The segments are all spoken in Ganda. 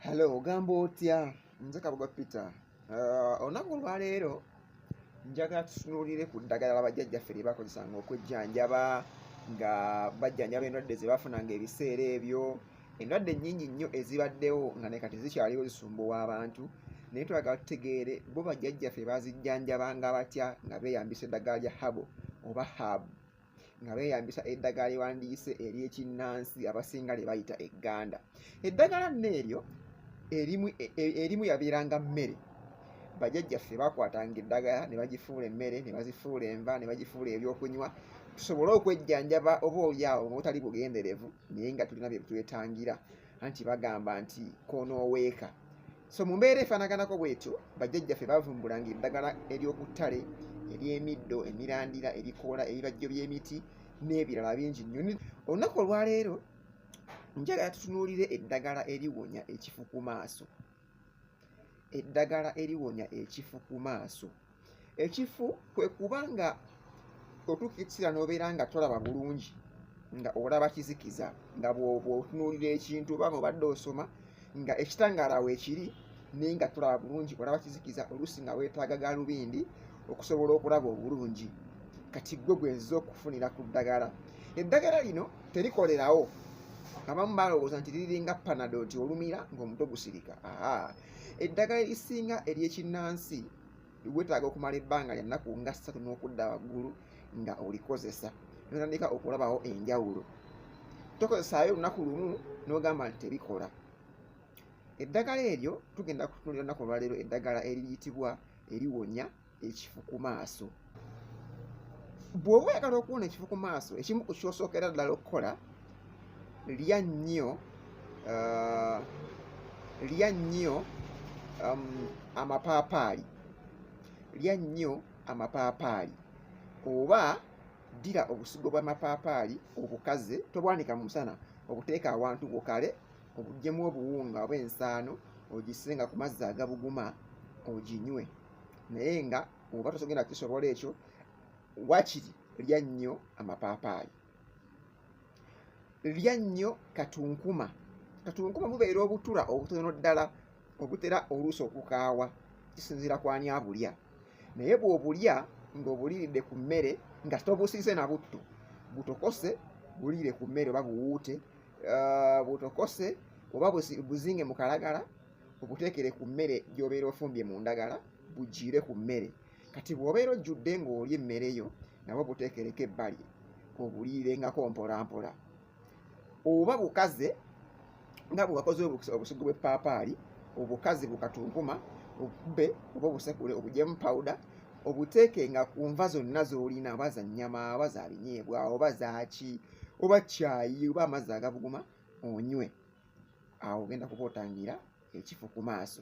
Hello, ogamba otya? Nze Kabugo Peter. Olunaku olwaleero njagala tutunuulire ku ddagala bajjajjaffe lye bakozesanga okwejjanjaba nga bajjanjaba endwadde ze baafunanga ebiseera ebyo. Endwadde nnyingi nnyo ezibaddewo nga ne kati zikyaliwo zisumbuwa abantu, naye twagala tutegeere bo bajjajjaffe baazijjanjabanga batya nga beeyambisa eddagala lya herbal oba herb. Nga beeyambisa eddagala lye wandiyise ery'ekinnansi abasinga lye bayita egganda. Eddagala nno eryo erimu yabeeranga mmere. Bajjajjaffe baakwatanga eddagala ne bagifuula emmere, ne bazifuula enva, ne bagifuula ebyokunywa tusobole okwejjanjaba oboolyawo mu butali bugenderevu naye nga tulina bye twetangira. Anti bagamba nti koonooweeka. So mu mbeera efaanaganako bw'etyo, bajjajjaffe baavumbulanga eddagala ery'oku ttale, ery'emiddo, emirandira, ebikoola, ebibajjo by'emiti n'ebirala bingi nnyo. Olunaku olwaleero njagala tutunuulire eddagala eriwonya ekifu ku maaso. Eddagala eriwonya ekifu ku maaso. Ekifu kwe kuba nga otuuka ekiseera n'obeera nga tolaba bulungi, nga olaba kizikiza, nga bw'otunuulira ekintu oba ng'obadde osoma nga ekitangaala weekiri naye nga tolaba bulungi, olaba kizikiza, oluusi nga weetaaga gaalubindi okusobola okulaba obulungi. Kati ggwe gwe nzize okufunira ku ddagala. Eddagala lino terikolerawo. Abamu balowooza nti liringa Panadol nti olumira ng'omutwe gusirika. Aa, eddagala erisinga ery'ekinnansi weetaaga okumala ebbanga lya nnaku nga ssatu n'okudda waggulu nga olikozesa n'otandika okulabawo enjawulo. Tokozesaayo olunaku lumu n'ogamba nti tebikola. Eddagala eryo tugenda kutunuulira olunaku olwaleero, eddagala eriyitibwa eriwonya ekifu ku maaso. Bw'oba oyagala okuwona ekifu ku maaso, ekimu ku ky'osookera ddala okukola, lya nnyo amapaapaali, lya nnyo amapaapaali oba ddira obusigo bw'amapaapaali obukaze, tobwanika mu musana, obuteeke awantu bukale, obuggyemu obuwunga oba ensaano, ogisenga ku mazzi agabuguma oginywe. Naye nga oba tosogenda kukisobola ekyo, waakiri lya nnyo amapaapaali. Lya nnyo katunkuma. Katunkuma bubeera obutula obutono ddala obutera oluusi okukaawa, kisinziira ku ani abulya. Naye bw'obulya ng'obuliiridde ku mmere nga tobusiise na butto, butokose buliire ku mmere oba buwuute, butokose oba buzinge mu kalagala, obuteekere ku mmere gy'obeera ofumbye mu ndagala, bugiire ku mmere. Kati bw'obeera ojjudde ng'olya emmere yo, nabwo buteekereko ebbali obuliirengako mpola mpola. Oba bukaze nga bwe wakoze obusigo bw'eppaapaali, obukazi bukatunkuma, obukube oba obusekule obuggyemu pawuda, obuteekenga ku nva zonna z'olina, oba za nnyama oba za binyeebwa oba za ki oba caayi oba amazzi agabuguma, onywe. Awo ogenda kuba otangira ekifu ku maaso.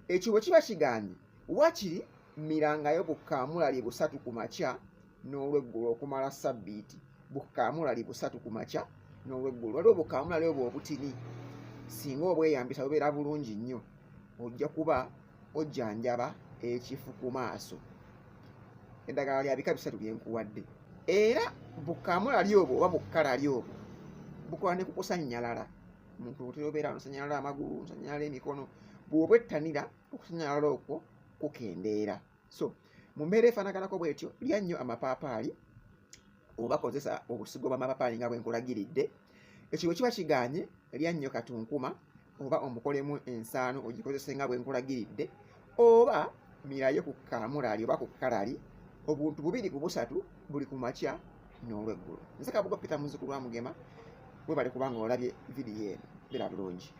Ekyo bwe kiba kigaanye, waakiri mirangayo bukaamulali busatu ku makya n'olweggulo okumala ssabbiiti. Bukaamulali busatu ku makya n'olweggulo. Waliwo bukaamulali obwo obutini, singa obweyambisa bubeera bulungi nnyo, ojja kuba ojjanjaba ekifu ku maaso. Eddagala lya bika bisatu bye nkuwadde. Era bukaamulali obwo oba bukkalali obwo bukola ne ku kusannyalala. Omuntu otera obeera osannyalala amagulu, osannyalala emikono, bw'obwettanira okusannyalala okwo kukendeera. So mu mbeera efaanaganako bw'etyo, lya nnyo amapaapaali oba kozesa obusigo bw'amapaapaali nga bwe nkulagiridde. Ekyo bwe kiba kigaanye, lya nnyo katunkuma oba omukolemu ensaano ogikozese nga bwe nkulagiridde, oba mirayo ku kaamulali oba ku kkalali, obuntu bubiri ku busatu buli ku makya n'olweggulo. Nze Kabugo Peter, muzzukulu wa Mugema. Weebale kubanga olabye vidiyo eno. Beera bulungi.